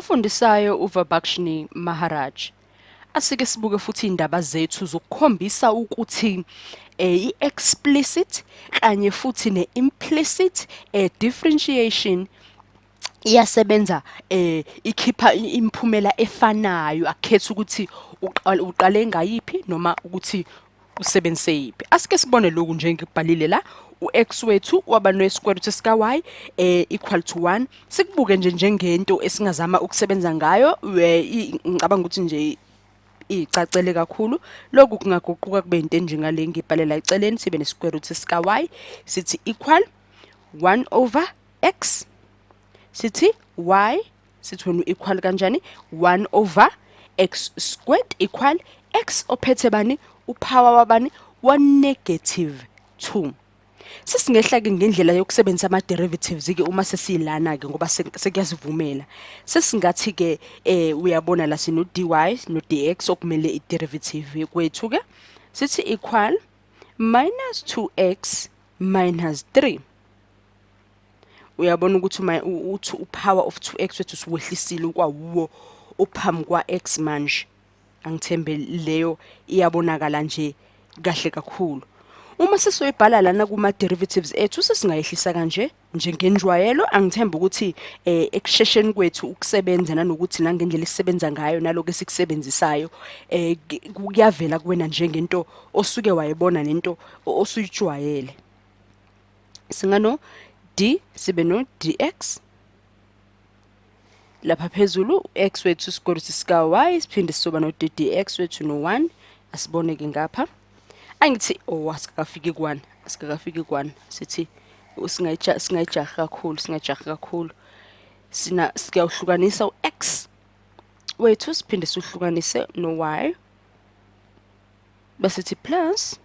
Ofundisayo uVabakhshni Maharaj. Asike sibuke futhi iy'ndaba zethu zokukhombisa ukuthi i-explicit kanye futhi ne-implicit differentiation iyasebenza, ikhipha imiphumela efanayo, akukhethi ukuthi uqale ngayiphi noma ukuthi usebenzise yiphi. Asike sibone lokhu nje ngikubhalile la, u-x wethu waba no-square root sika-y equal to 1. Sikubuke nje njengento esingazama ukusebenza ngayo, ngicabanga ukuthi nje icacele kakhulu. Lokhu kungaguquka kube into enjengale ngibhalela eceleni, sibe ne-square root sika-y, sithi equal 1 over x, sithi y, sithi wena u-equal kanjani 1 over x squared equal x ophethe bani, upower wabani, wa negative 2. Sesingehla-ke ngendlela yokusebenzisa ama-derivatives-ke uma sesilana-ke, ngoba sekuyasivumela. Sesingathi-ke uyabona la sino-dy no-dx okumele i-derivative kwethu-ke, sithi equal minus 2x minus 3. Uyabona ukuthi uthi u-power of 2x wethu siwehlisile kwawuwo ophambi kwa-x manje. Angithembe leyo iyabonakala nje kahle kakhulu. Uma sisoyibhala lana kuma-derivatives ethu, sesingayehlisa kanje njengenjwayelo. Angithembe ukuthi ekushesheni kwethu ukusebenza nanokuthi nangendlela esisebenza ngayo naloko esikusebenzisayo kuyavela kuwena njengento osuke wayibona nento osuyijwayele. Singano d sibe no dx lapha phezulu, x wethu square root sika y, siphinde sizoba no d dx wethu no 1. Asibone ke ngapha, angithi oh, asikakafiki ku-1, asikakafiki ku-1. Sithi singayijahi kakhulu, singajahi kakhulu. Sina siyawuhlukanisa u-x wethu, siphinde siwuhlukanise no-y, bese sithi plus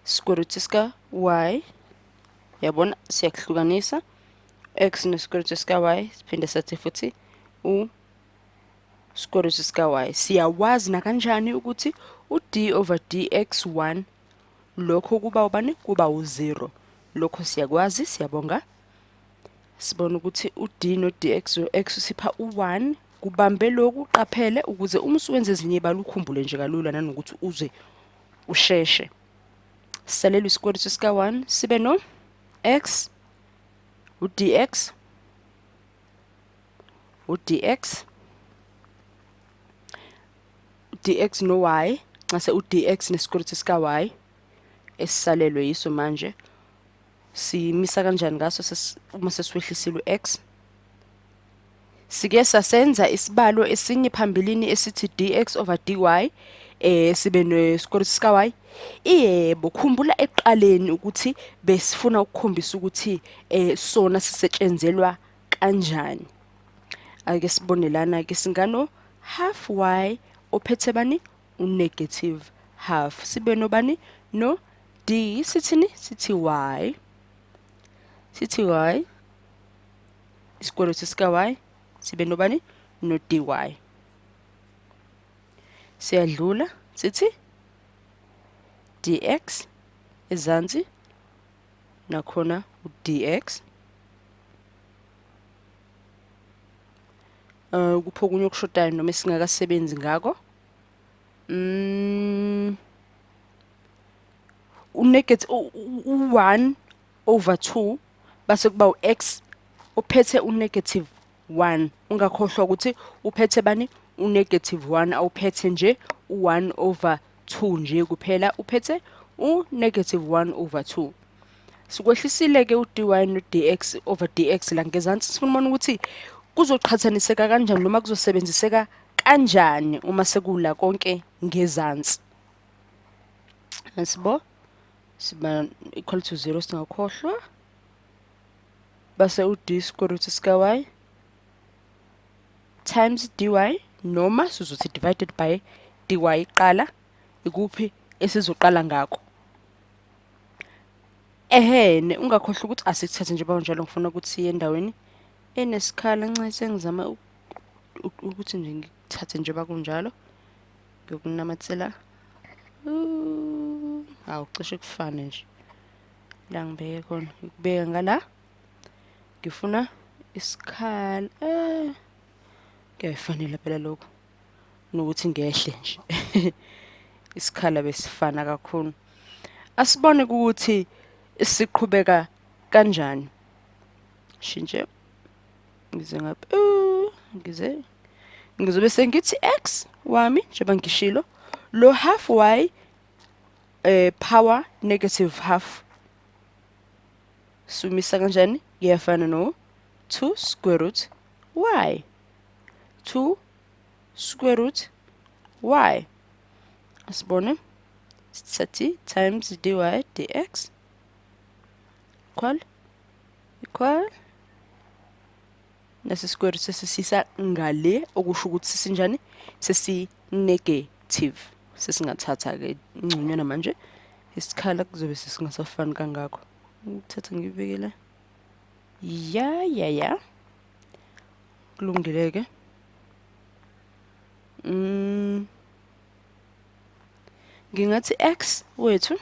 square root sika y. Yabona, siyakuhlukanisa x no square root sika y, siphinde sathi futhi u square root sika y. Siyawazi nakanjani ukuthi u d over dx1 lokho kuba ubani, kuba u0. Lokho siyakwazi, siyabonga. Sibona ukuthi u d no dx, u x usipha u1. Kubambe lokhu, qaphele ukuze uma usuwenza ezinye ibalo ukhumbule nje kalula, nanokuthi uze usheshe. Sisalelwa isquare root sika 1, sibe no x u dx u dx dx no y, ngase u dx ne square root sika y esisalelwe yiso manje. Simisa kanjani ngaso uma sesiwehlisile u-x? Sike sasenza isibalo esinye phambilini esithi dx over dy sibe ne square root sika y. Yebo, khumbula ekuqaleni ukuthi besifuna ukukhombisa ukuthi sona sisetshenzelwa kanjani. Ake sibone lana ke, singano half y ophethe bani, u-negative half, sibe nobani, no d, sithini, sithi y, sithi y square root sika y, sibe nobani, no dy. Siyadlula, sithi dx ezansi nakhona u-dx. Kupho okunye okushodayo noma esingakasebenzi ngako? U-negative u-1 over 2, base kuba u-x uphethe u-negative 1. Ungakhohlwa ukuthi uphethe bani, u-negative 1, awuphethe nje u-1 over 2 nje kuphela, uphethe u-negative 1 over 2. Sikwehlisile-ke u-dy no-dx over dx la ngezansi. Sifuna ubona ukuthi kuzoqhathaniseka kanjani noma kuzosebenziseka kanjani uma sekula konke ngezansi. Asibo siba equal to 0, singakhohlwa, base u-d square root sika y times dy, noma sizothi divided by dy iqala. Ikuphi esizoqala ngako? Ehene, ungakhohlwa ukuthi asikuthathe nje njalo, ngifuna ukuthi siye endaweni enesikhala. Nce sengizama ukuthi nje ngikuthathe nje bakunjalo, ngiyokunamathela. Hawu, cishe kufane nje la ngibeke khona, ngikubeka ngala ngifuna. Isikhala kuyayifanela phela lokho nokuthi ngehle nje. Isikhala besifana kakhulu. Asibone ukuthi siqhubeka kanjani. Shintshe ngize ngapha, ngize ngizobe sengithi x wami njengoba ngishilo lo half y power negative half sumisa kanjani? Kuyafana no 2 square root y, 2 square root y. Asibone 30 times dy dx equal equal nasi square root sesisisa ngale, okusho ukuthi sesinjani? Sesi negative. Sesingathatha ke ingconywana manje, isikhala kuzobe sesingasafani kangako. Ngithatha ngibeke la. Ya ya ya, kulungile ke. Ngingathi x wethu,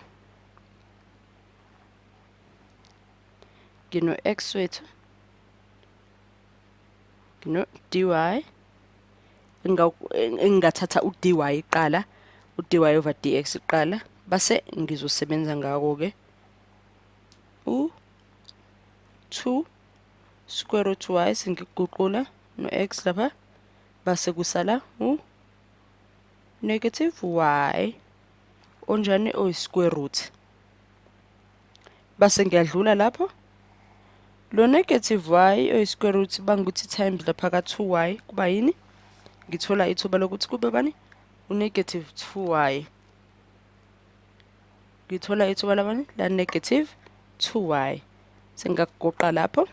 ngino x wethu, ngino dy, engingathatha u dy iqala, u dy over dx iqala, base ngizosebenza ngako ke u 2 square root y sengikuguqula no x lapha, base kusala u negative y onjani oyi square root. Base ngiyadlula lapho lo negative y oyi square root banguthi times lapha ka 2y kuba yini? Ngithola ithuba lokuthi kube bani? U negative 2y. Ngithola ithuba labani? La negative 2y. Sengakugoqa lapho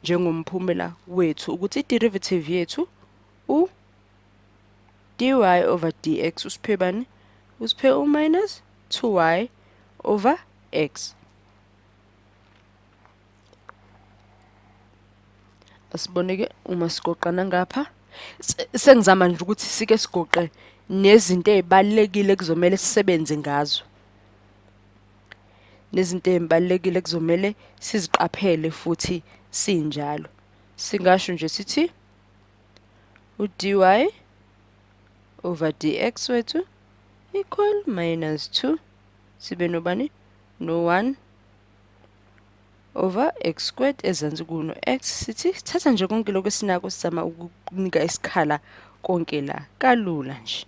njengomphumela wethu ukuthi i-derivative yethu u dy over dx usiphe bani? Usiphe u minus 2y over x. Asibone ke uma sigoqana ngapha. Sengizama nje ukuthi sike sigoqe nezinto ezibalulekile kuzomele sisebenze ngazo, nezinto ezibalulekile kuzomele siziqaphele futhi sinjalo. Singasho nje sithi u dy over dx wethu equal minus 2 sibe nobani? No 1 over x squared ezansi kuno x. Sithi sithatha nje konke lokho esinako, sizama ukunika isikhala konke la kalula nje.